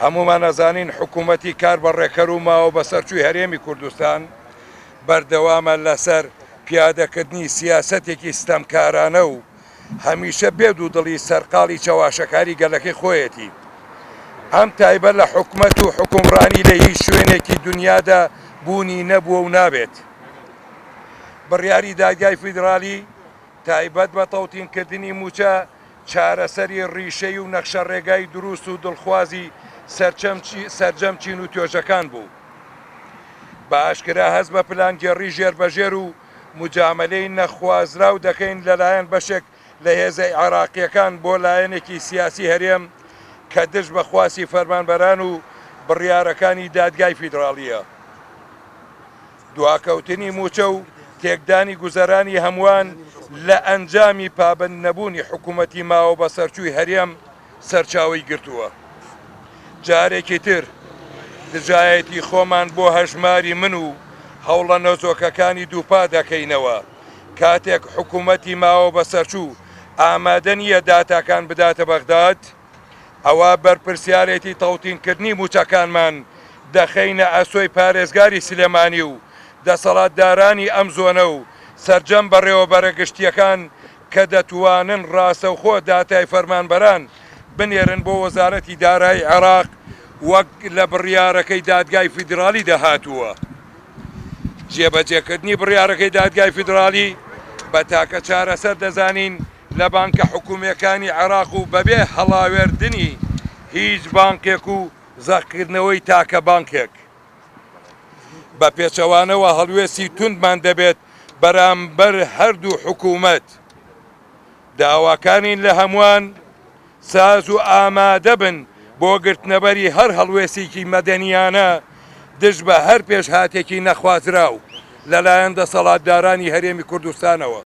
هەموومان ئەزانین حکوومەتی کار بەڕێکەر و ماوە بەسەرچووی هەرێمی کوردستان بەردەوامە لەسەر پیادەکردنی سیاسەتێکی ستەمکارانە و هەمیشە بێ دوودڵی سەرقاڵی چەواشەکاری گەلەکەی خۆیەتی. ئەم تایبە لە حکومەت و حوکمڕانی لە هیچ شوێنێکی دونیادا بوونی نەبووە و نابێت. بڕیاری دادگای فیدرالی تایبەت بە تەوتینکردنی مووچە چارەسەری ڕیشەی و نەخشەڕێگای دروست و دڵخوازی سەرجەم چین و توێژەکان بوو. بە ئاشکرا هەست بە پلانگێڕی ژێربەژێر و موجامەلەی نەخوازراو دەکەین لەلایەن بەشێک لە هێزە عێراقییەکان بۆ لایەنێکی سیاسی هەرێم کە دژ بە خواستی فەرمانبەران و بڕیارەکانی دادگای فیدراڵییە. دواکەوتنی مووچە و تێکدانی گوزەرانی هەمووان لە ئەنجامی پابەند نەبوونی حکوومەتی ماوە بەسەرچووی هەرێم سەرچاوەی گرتووە. جارێکی تر دژایەتی خۆمان بۆ هەژماری من و هەوڵە نەزۆکەکانی دووپات دەکەینەوە، کاتێک حکوومەتی ماوە بەسەرچوو ئامادە نییە داتاکان بداتە بەغداد، ئەوا بەرپرسیارێتی تەوتینکردنی مووچەکانمان دەخەینە ئەستۆی پارێزگاری سلێمانی و دەسەڵاتدارانی ئەم زۆنە و سەرجەم بەڕێوەبەرە گشتییەکان کە دەتوانن ڕاستەوخۆ داتای فەرمانبەران بنێرن بۆ وەزارەتی دارایی عێراق وەک لە بڕیارەکەی دادگای فیدراڵیدا هاتووە. جێبەجێکردنی بڕیارەکەی دادگای فیدراڵی بە تاکە چارەسەر دەزانین لە بانکە حکومییەکانی عێراق و بەبێ هەڵاوێردنی هیچ بانکێک و زەقکردنەوەی تاکە بانکێک. بە پێچەوانەوە هەڵوێستی توندمان دەبێت بەرامبەر هەردوو حکوومەت. داواکارین لە هەمووان ساز و ئامادەبن بۆ گرتنەبەری هەر هەڵوێستێکی مەدەنییانە دژ بە هەر پێشهاتێکی نەخوازراو لەلایەن دەسەڵاتدارانی هەرێمی کوردستانەوە.